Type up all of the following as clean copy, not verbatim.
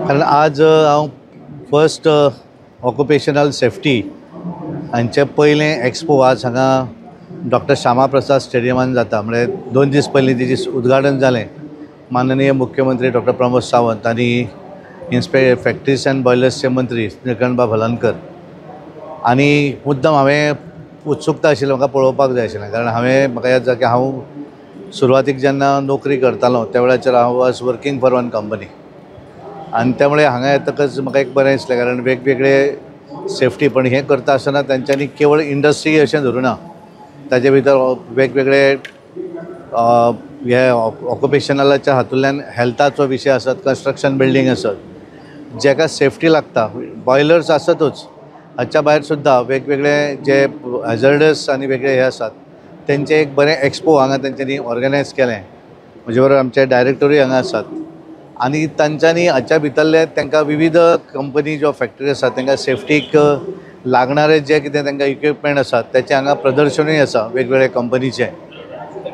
कारण आज हांव फर्स्ट ऑक्युपेशनल सेफ्टी हांचें पयलें एक्सपो आज हांगा डॉक्टर श्यामा प्रसाद स्टेडियमान जाता. म्हळ्यार 2 दीस पयलीं तेजें उद्घाटन जालें. माननीय मुख्यमंत्री डॉक्टर प्रमोद सावंत आनी फॅक्ट्रीज अँड बॉयलर्सचे मंत्री निळकंठबाब हळर्णकर. आनी मुद्दम हांवें उत्सुकता आशिल्ली, म्हाका पळोवपाक जाय आशिल्लें. कारण हांवें म्हाका याद जाता की हांव सुरवातीक जेन्ना नोकरी करतालो त्या वेळाचेर हांव was working for one company. आनी त्यामुळे हांगा येतकच म्हाका एक बरें दिसलें, कारण वेगवेगळे सेफ्टी पण हें करता आसतना तेंच्यांनी केवळ इंडस्ट्री अशें धरूना, ताजे भितर वेगवेगळे हे ऑक्युपेशनलाच्या हातूंतल्यान हेल्थाचो विशय आसत, कन्स्ट्रक्शन बिल्डींग आसत, जेका सेफ्टी लागता, बॉयलर्स आसतूच, हाच्या भायर सुद्दां वेगवेगळे जे हॅजर्डस आनी वेगळे हे आसात तेंचें एक बरें एक्सपो हांगा तेंच्यांनी ऑर्गनायज केलें. म्हजे बरोबर आमचे डायरेक्टरूय हांगा आसात आनी तांच्यांनी हाच्या भितरले तांकां विविध कंपनी ज्यो फॅक्टरी आसात तांकां सेफ्टीक लागणारे जे कितें तांकां इक्विपमेंट आसात तेचें हांगा प्रदर्शनूय आसा वेगवेगळे कंपनीचें.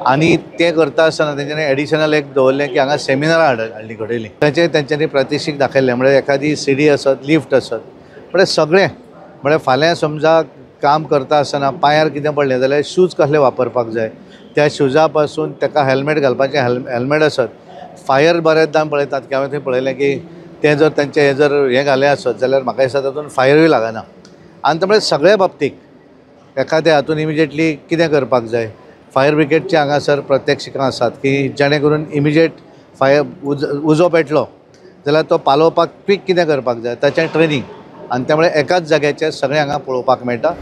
आनी तें करता आसतना तेंच्यांनी एडिशनल एक दवरलें की हांगा सेमिनारां हाडली घडयलीं. ताचें तेंच्यांनी प्रात्यक्षीक दाखयलें. म्हळ्यार एखादी सीडी आसत, लिफ्ट आसत, म्हळ्यार सगळें, म्हळ्यार फाल्यां समजा काम करता आसतना पांयार कितें पडलें जाल्यार शूज कसले वापरपाक जाय, त्या शुजा पासून ताका हेल्मेट घालपाचें हेल्मेट आसत. फायर बऱ्याचदां पळयतात की हांवें थंय पळयलें की तें जर तेंचें हें जर हें घालें आसत जाल्यार म्हाका दिसता तातूंत फायरूय लागना. आनी त्यामुळे सगळ्या बाबतीक एखाद्या हातून इमिजिएटली कितें करपाक जाय, फायर ब्रिगेडचे हांगासर प्रात्यक्षिकां आसात की जेणे करून इमिजिएट फायर उजो पेटलो जाल्यार तो पालोवपाक क्वीक कितें करपाक जाय ताचें ट्रेनींग. आनी त्यामुळे एकाच जाग्याचेर सगळें हांगा पळोवपाक मेळटा.